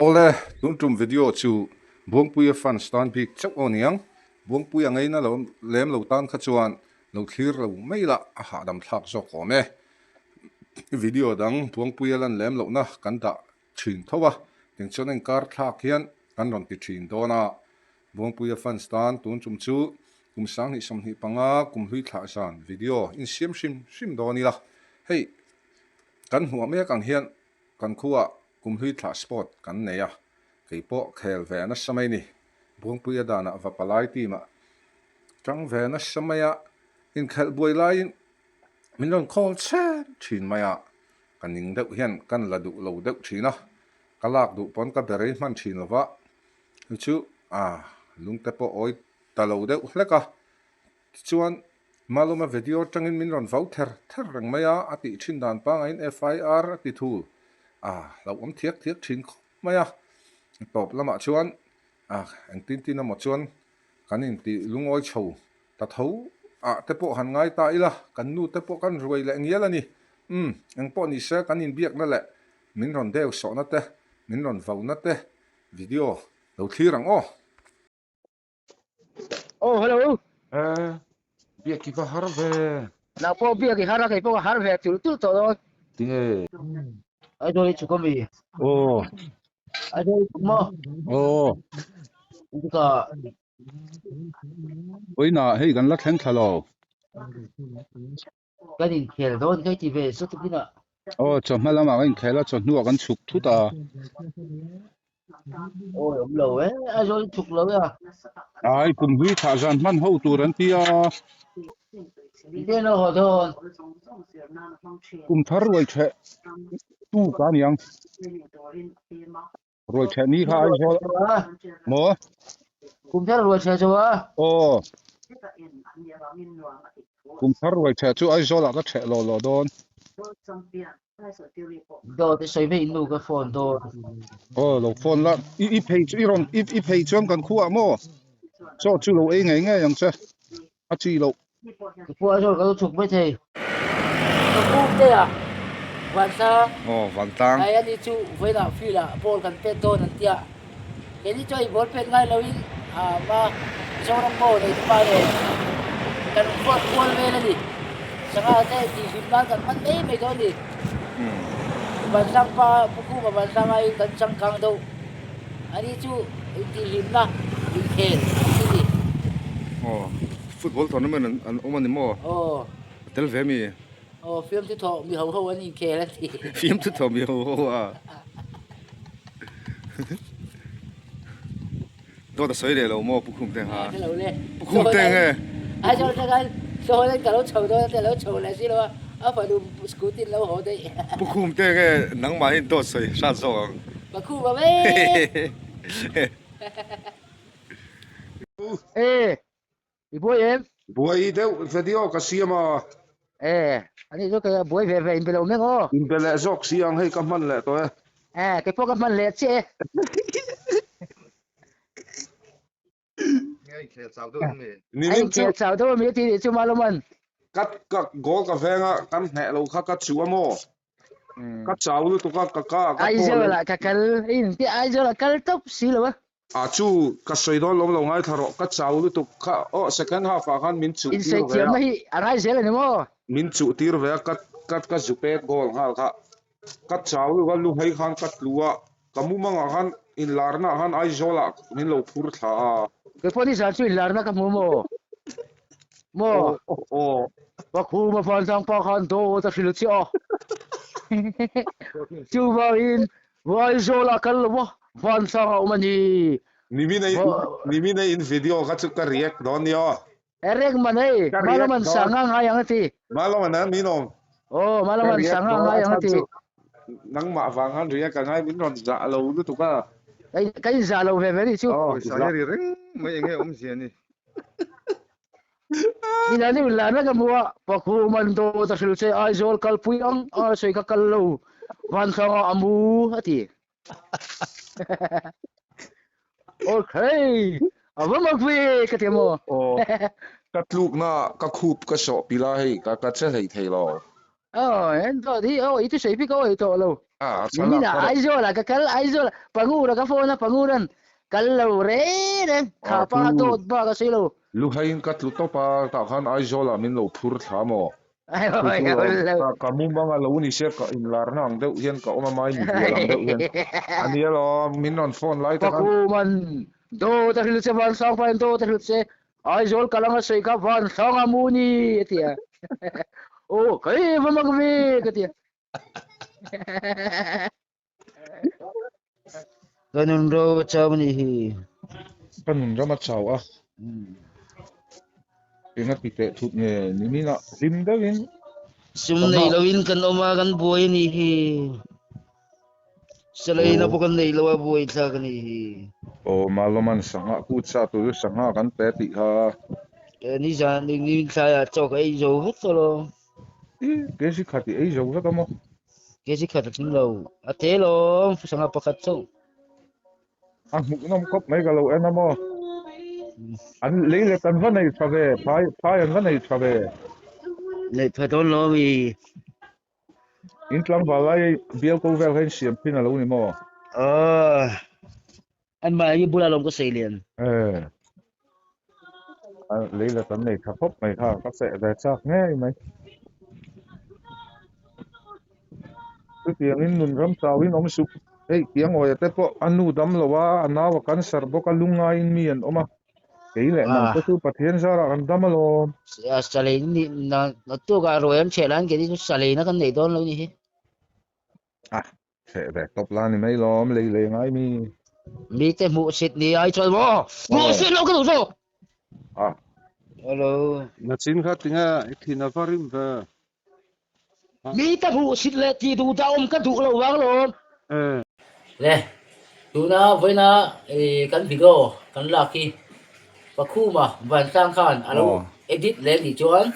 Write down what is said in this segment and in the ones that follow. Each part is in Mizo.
Awle, tun tum video chu Buangpuia fans tan bik chauh aw niang. Buangpuia ngaina lo lem lo tan kha chuan lo thlir lo mai la a hahdam thlak zawk awm e. Video dang Buangpuia lan lem lohna kan dah thin tho a, tiang chuan a inkar thlak hian kan rawn ti thin dawn a. Buangpuia fans tan tun tum chu kum 2025 kum hlui thlah zan video insiam hrim hrim dawn ila. Hei kan hmuh mek ang hian Kan khuaah kumhlui thlah sport kan nei a, kei pawh khel ve nasa mai ni. Buangpuia danah va palai team ah tang ve nasa mai a, inkhelh buai laiin min rawn call chhen thin mai a, ka ning deuh hian kan la duh lo deuh thin a, ka lak duh pawn ka berei hman thin lo va, chu chu lungte pawh awi ta lo deuh hlek a, Tichuan, Maluma video atangin min rawn vau ther ther reng mai a, a tih thin dan pangaiin FIR a ti thul a, hlauhawm thiak thiak thin khawp mai a. Tawp lamah chuan engtin tin emaw chuan kan intih lungawi chho ta tho ah te pawh han ngai ta ila, kan nu te pawh kan ruai leh ngial a ni. Umm, engpawh ni se kan inbiakna leh min rawn deu sawhna te, min rawn vauna te video lo thlir ang aw. Oh, hello. Eh, biak i va har ve. Nang pawh biak i har a, kei pawh ka har ve tul tul tawh dawn. Tinge? Aizawl i chhuk ami? Oh. Aizawl i chhuk maw? Oh. Ka Oina hei kan la thleng thla lo. Kan inkhel dawn kai ti ve chu tukinah. Aw, chawhma lamah kan inkhel a, chawhnuah kan chhuk thut a. Awi awm lo e, Aizawl in chhuk lo e a. Ai, kum hlui thlah zan hman ho tur an ti a. Engtin lo haw dawn? Kum thar ruai ṭheh tu ka aniang. Ruai ṭheh ni kha Aizawl maw? Kum thar ruai ṭheh chu a? Aw. Kum thar ruai ṭheh chu Aizawlah ka ṭheh lawh lawh dawn. Dawt i sawi mai nu ka phone dawn. Aw lo phone la. I i phei chu i rawn i i phei chuan kan khuah maw? Chaw chu lo ei ngei ngei ang che. A chi loh. Ka pu Aizawl ka lo chhuk mai thei. Ka pu te a Vantlang. Aw Vantlang. Ai ani chu vawiinah field ah ball kan pet dawn an tia. Keini chu ei ball pet ngai loin a ma Mizoram maw nei te pa nen kan ruat kual vel a ni. Sangha te tihhlim nan kan hman mai mai dawn a ni. Vantlang pa Pu Khuma Vantlang aiin kan changkang deuh. Ani chu intihhlimna inkhel an ti ni. Aw, football tournament an an awm a ni maw? Aw. A tel ve mi? Aw, fiamthu thawh mi ho ho an inkhel an ti. Fiamthu thawh mi ho ho a. Dawt a sawi leh lo maw Pu Khumte kha? Hre lo le. Pu Khumte nge? Aizawl te khan sawn in ka lo chho dawn a te lo chho leh si lo a, a fanu scooty in lo haw daih. Pu Khumte nge nangmah hi dawt sawi hrat zawk ang? Ka khum a mai. E, i buai em? Buai deuh video ka siam a. E, ani chu kei buai ve ve inbe lo mek aw. Inbe leh zawk si ang hei ka hman leh tawh e. E, kei pawh ka hman leh chiah e. Ni min chu. Inkhel chau deuh ami ti nih chu Maluman. Ka ka goal ka veng a kan hneh lo kha ka chu a maw. Ka chau lutuk a ka ka ka Aizawl ah ka kal in ti Aizawl ah kal tawp si lo a. A chu ka sawi dawn lo lo ngaithla rawh ka chau lutuk kha aw second half ah khan min chuh tir ve a. Insaithiamna hi a ngai zel a ni maw? Min chuh tir ve a ka ka ka zu pek goal nghal kha ka chau lutuk a lu hei khan ka tlu a ka mumangah khan inlarna ah khan Aizawl ah min lo phur thla a. Kei pawh nizan chu inlarna ka hmu maw? Maw? Aw aw. Pakhuma Vantlang pa khan dawt a hrilh chiah a. Chuvangin Aizawl ah kal lo a, Vansang a awm a ni. Nimin a nimin a in video kha chu ka react dawn nia aw. E reng man hei, Ka react Malaman dawn. Sanga ngai ang a ti. Malaman a min awm. Aw, Ka Malaman react Sanga dawn ngai a ang a chhan ti. chu nangmah vang khan react a ngai min rawn zah lo lutuk a. Ka in zah lo ve ve nih chu. Aw, Pawisa hi ri reng mai enge awmzia ni. Ina ni la na ka hmu a, Pakhu man dawt a hrilh che Aizawl kalpui ang a sawi kha kal lo, Vanthanga a mu a ti. Okay, a va mak ve ka ti maw. Aw, ka tlukna ka khup ka sawh pila hei ka ka che hlei thei lo. Aw, en dawt hi aw i thusawi bik aw i tawh lo. A, a chal a. Aizawl ah ka kal, Aizawl ah Pangura ka phone a, Panguran kal lo reng reng, kha pa dawt bak a sawi lo. Luhaiin ka tlu tawp a, tah khan Aizawl ah min lo phur thla maw? Chu chu ka mumang a lo ni se, ka inlarna ang deuh hian ka awm a, mai mi bial ang deuh hian a nia lawm, min rawn phone lai te khan. Pakuman dawt a hrilh che, Vansangpain dawt a hrilh che, Aizawl kal anga sawi kha Vansanga mu ni a ti a. Aw kai va mak ve ka ti a. Ka nun ro a chau a nih hi. Ka nun ram a chau a. Enga ti teh thut nge ni min a hlim deuhin. Sum nei loin kan awm a kan buai a nih hi. Saleina pawh kan nei lo a buai thlak a nih hi. Aw Maloman sangha kut sa tur chu sangha kan pe tih kha. Nizan ni thlaiah chaw ka ei zo vek tawh lo. I kg khat i ei zo vek a maw? Kg khat a tling lo. A te lawm sangha pakhat chauh. A hmuhnawm khawp mai ka lo en a maw? An lei let an va nei tha ve, phai phai an va nei tha ve. Nei tha dawn lo mi. In tlangval lai bial ko vel kha in siam thin a lo ni maw? Aw, an mahni bulah lawm ka sawi lian. Eh, lei la tam nei tha khawp mai kha, ka feh ve chak ngei mai. Chutiangin nun ram chauhin awm suh. Hei, Kiangawia te pawh a nu dam lo a, a nau a cancer bawk a, lungngaiin mi an awm a. Kei leh nang te chu Pathian zarah kan dam alawm. Salei ni na tukah ruai an chheh lai keini chu saleina kan neih dawn lo ni hi. A chheh ve tawp la ni mai lawm lei lei ngai mi. Mite hmuh sit ni ai chuan maw hmuh sit lo ka duh zawk. A. Hello. Nachin kha tinge i thin a va rim ve. Mite hmuh sit leh tih duh dah awm ka duh lo vang lawm. Le, tuna vawiina kan video kan lak hi Pakhuma Vantlang khan a lo edit leh nih chuan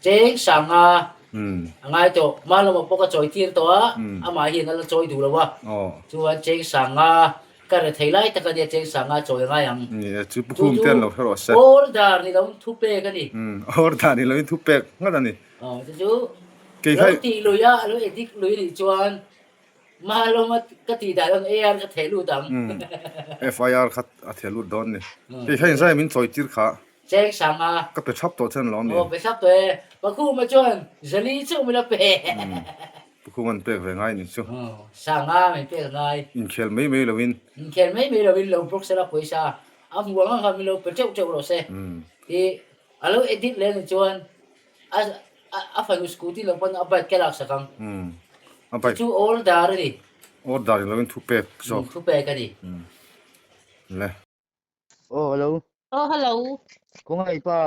cheng sanga a ngai tawh. Malawma pawh ka chawi tir tawh a, amah hian a la chawi duh lo a, chuan cheng sanga Ka re thei lai tak a nia cheng sanga chawi a ngai ang. Ni e, chu Pukhum te an lo hre rawh se. Order ni loin thu pek a ni. Umm, order ni loin thu pek ngat a ni. Aw, chu chu lo tih lui a, lo edit lui nih chuan Mahalawma ka tih dah dawn AR ka theh lut ang. Umm, FIR kha a theh lut dawn a ni. Hei hei zai min chawi tir kha. Cheng sanga. Ka pe thap tawh chen lo a ni. Aw, pe thap tawh e. Pakhuma chuan Zali chauh min la pe. Pukhum an pek ve ngai nih chu. Sanga min pek ngai. Inkhel mai mai loin. Inkhel mai mai loin lo block sela pawisa a hmu ang ang kha min lo pe teuh teuh rawh se. Ti a lo edit leh nih chuan a a fanu scooty lo pawn a bike ka lak sak ang. A bike. Chu order a ni. Order ni loin thu pek zawk. Thu pek a ni. Le. Aw hello. Aw hello. Khawngaih pa.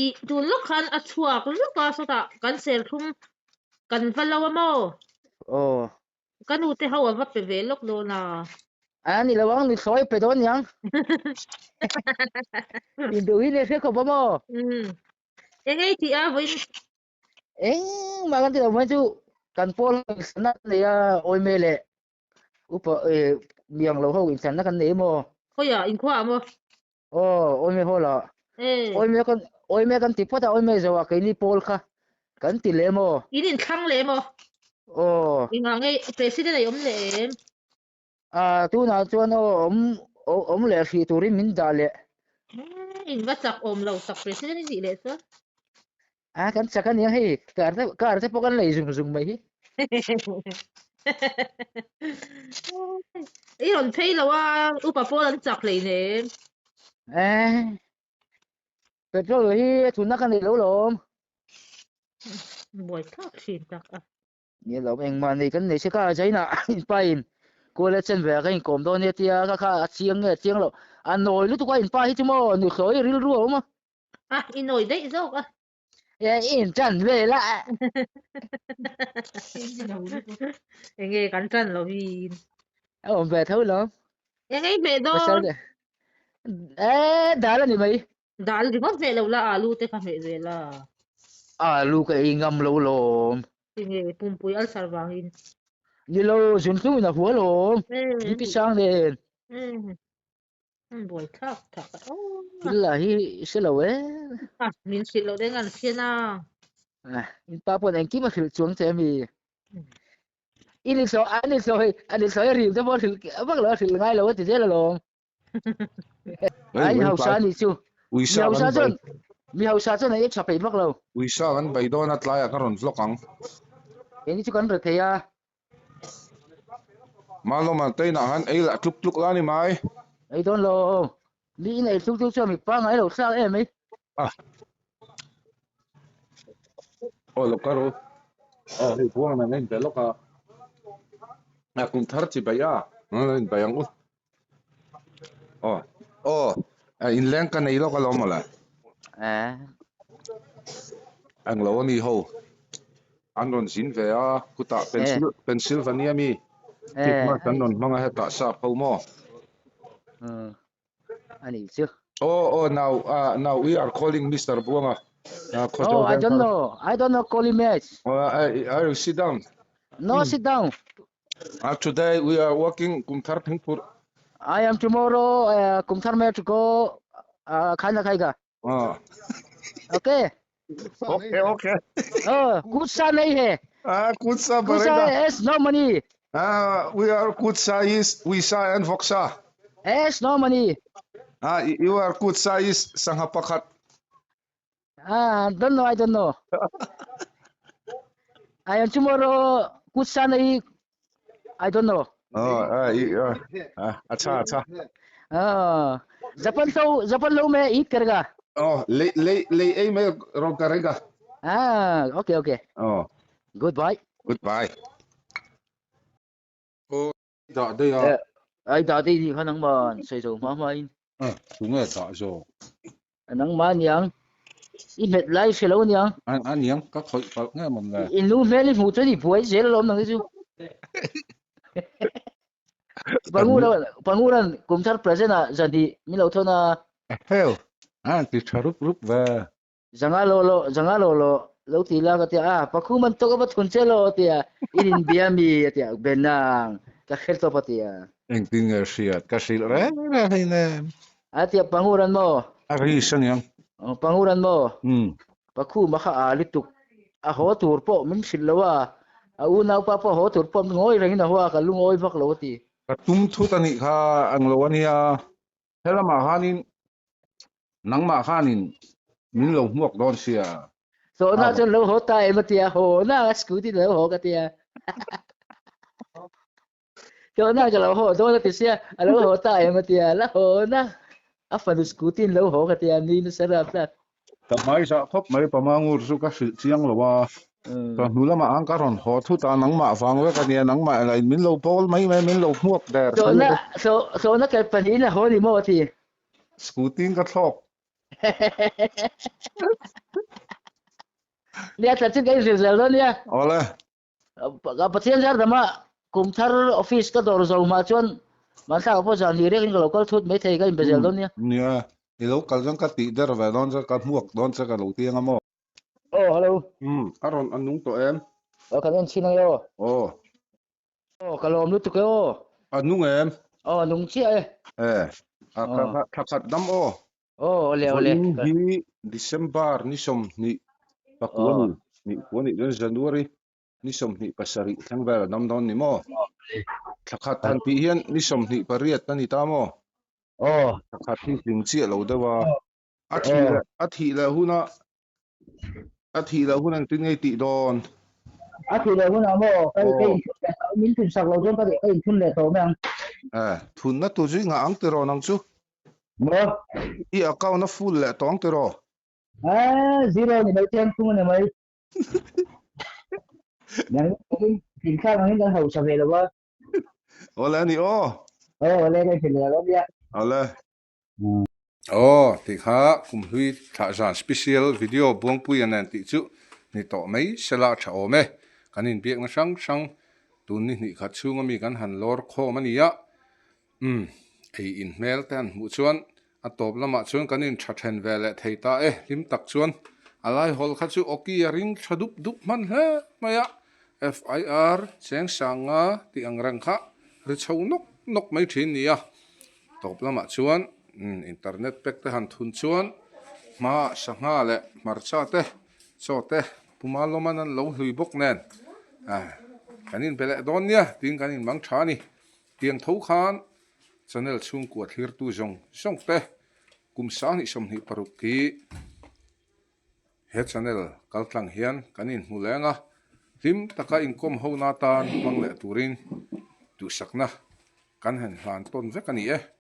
I tun lawk khan a chhuak lawk a sawtah kan serthlum kan va lo a maw? Aw. Ka nu te ho a va pe ve lawk dawn a. A ni lo ang, nuthlawi pe dawn niang. Induh hi ni hre khawp a maw? Umm. Eng ei tih a vawiin Engmah kan ti lo mai chu kan pawl ho inthlanna an nei a, awime leh Upa eh miang lo ho inthlanna kan nei maw? Khawiah inkhua ah maw? Aw, awime hall ah. Eh. Awime kan awime kan ti phawt a, awime zo ah keini pawl kha kan ti leh maw? In inthlang leh maw? Aw. Engah nge president a awm leh em? Ah, tunah chuan aw awm awm leh hrih turin min dah leh. Eh, in va chak awm lo tak president i nih leh chuan. A kan chak a nia hei car te car te pawh kan lei zung zung mai hi. I rawn phei lo a upa pawl an chak hlei nem. Eh petrol hi a thunna ka nei lo lawm. Buai thlak thin tak a. Ni lo engmah nei kan nei se ka China in pa in kuala chen ve ka inkawm dawn nia tia ka kha a chiang nge chiang lo a nawi lutuk a in pa hi chu maw nuthlawi rilru a awm a. A, i nawi daih zawk a. E, i in tan vel a. Enge kan tan lo in. A awm ve tho lo. Enge i hmeh dawn? E, dal a ni mai. Dal ringawt hmeh lo la, alu te kha hmeh ve la. Alu ka ei ngam lo lawm. Enge pumpui ulcer vangin. Ni lo, zuntlung in a hua lawm. BP sang nen. Buai thlak thak a. Thil lah hi i hre lo e. A, min hrilh loh deng an hriat a. In pa pawn engkim a hrilh chuang che ami? I ni sawi a ni sawi a ni sawi a rim te pawh a hrilh vak lo a hrilh ngai lo a ti zel alawm. Ai hausa a nih chu. Mi hausa chuan mi hausa chuan an ei tha peih vak lo. Uisa kan bei dawn a tlaiah ka rawn vlog ang. Keini chu kan re thei a. Malawma teinah khan ei lah tluk tluk la ni mai. Ei dawn lo. Mi in ei tluk tluk chuan mi pangngai lo thlak em mai. Ah. Aw lo ka ru. Aw hei buang nan a inbe lawk a. A kum thar chi bai a. An inbai ang u. Aw. Aw a inleng ka nei lawk alawm mawle. Eh. Englo a mi ho. An rawn zin ve a khutah pencil Pennsylvania mi Christmas an rawn hmang a hetah sap ho maw. Ani chu. Oh oh now uh, now we are calling Mr. Buanga. Uh, oh, I don't know. I don't know calling match. Uh, I, I will sit down. No, mm. sit down. Today we are working Kumthar Thingpur. I am tomorrow uh, Kumthar match go uh, khana khaiga. Ah. Okay. Okay, okay. Oh, kutsa nahi hai. Ah, kutsa Kutsa is no money. Ah, we are kutsa is uisa and voksa. Yes, no money. Ah, you are kutsa is sangha pakhat. Ah, don't know, I don't know. I am tomorrow kutsa nahi. I don't know. Oh, ah, ah, ah, acha, acha. Ah, Japan to Japan lo me eat karega. Oh, le le le ei me ro karega. Ah, okay, okay. Oh. Goodbye. Goodbye. Oh, dah dei a. Ai dah dei ni kha nang man sei zo ma ma in. Ah, tu nge dah zo. Nangmah aniang, i hmet lai hre lo aniang. Aniang, ka khawih palh nge mawm le. I nu hmel i hmuh chuan i buai zel alawm nang hi chu. Panguran kum thar present ah zan hi min lo thawn a. Heo, a ti tha rup rup ve. Zanga lo lo, zanga lo lo, lo ti la ka tia, a Pakhu man tawk a va thun che lo a tia, in inbia mi a tia, Benang, ka hre tawp a tia. Engtin nge hriat ka hrilh reng reng hei nem. A tia Panguran maw? A ris aniang. Panguran maw? Pakhuma kha a lutuk. A haw tur pawh min hrilh lo a, a unaupa pawh haw tur pawh min ngawi rengin a haw a, ka lungawi vak lo a ti. Ka tum thut a nih kha ang lo a nia. Helamah khanin nangmah khanin min lo hmuak dawn sia. Sawhna chuan lo haw ta em a tia, haw na a scooty lo haw ka tia. Tawhna ka lo haw dawn a ti sia, a lo haw ta em a tia, la haw na a fanu scooty in lo haw ka tia, ni nasa rap tlat. Ka hmai zah khawp mai Pamangur chu ka hrilh chiang lo a, ka hnu lamah ang ka rawn haw thut a, nangmah vang vek a nia, nangmah lah in min lo bawl mai mai, min lo hmuak der. Tawhna, tawhna kal pahnihin a haw ni maw a ti. Scooty in ka thlawk. Nia tla chu ka inhrilh zel dawn nia. Awle. Pathian zar dama kum thar office ka dawr zo hma chuan Manthlak pawh zan hi riakin ka lo kal thut mai thei ka inbe zel dawn nia. Nia, i lo kal chuan ka tih der ve dawn che, ka hmuak dawn che ka lo ti anga maw? Aw, hello. Umm, a rawn a nung tawh em? Aw, kan en chhin ange aw. Aw. Aw, ka lawm lutuk e aw. A nung em? Aw, a nung chiah e. E, a thla khat dam aw. Aw, awle awle. Vawiin hi December ni 20 pakua ni, ni kua nih chuan January ni 27 thleng vel a dam dawn ni maw? Thla khat han tih hian ni 28 a ni ta maw? Aw. Thla khat hi tling chiah lo deuh a. A thih leh a thih leh huna a thih leh hun engtin nge i tih dawn? A thih leh hunah maw ka ka inthun leh tawh min thun sak lo chuan ka ka inthun leh tawh mai ang. Eh, thunna tur chu i ngah ang tiraw nang chu? Maw? I account a full leh tawh ang tiraw? Eh, zero ni mai chiang thung a ni mai. Nang thinthlak angin kan hausa ve lo a. Awle a ni aw. Aw, awle ka inthun leh lo nia. Awle. Aw tih kha Kumhlui Thlahzan Special Video Buangpuia nen tih chu ni tawh mai sela a tha awm e. Kan inbiakna hrang hrang tun ni hnih khat chhunga mi kan han lawr khawm a ni a. Umm, ei in hmel te han hmuh chuan a tawp lamah chuan kan in tha then ve leh thei ta e. Hlim tak chuan a laihawl kha chu awki a ring tha dup dup hman hle mai a. FIR cheng sanga tih ang reng kha ri chho nawk nawk mai thin nia. Tawp lamah chuan internet pack te han thun chuan hma sangha leh hmarcha te chaw te. Pu Malawman an lo hlui bawk nen kan inbe leh dawn nia tiin kan inmang tha a ni. Tiang tho khan channel chhungkua thlirtu zawng zawng te kum 2026 hi he channel kaltlang hian kan inhmu leng a, hlim taka inkawm hona atan hmang leh turin duhsakna kan han hlan tawn vek a ni e.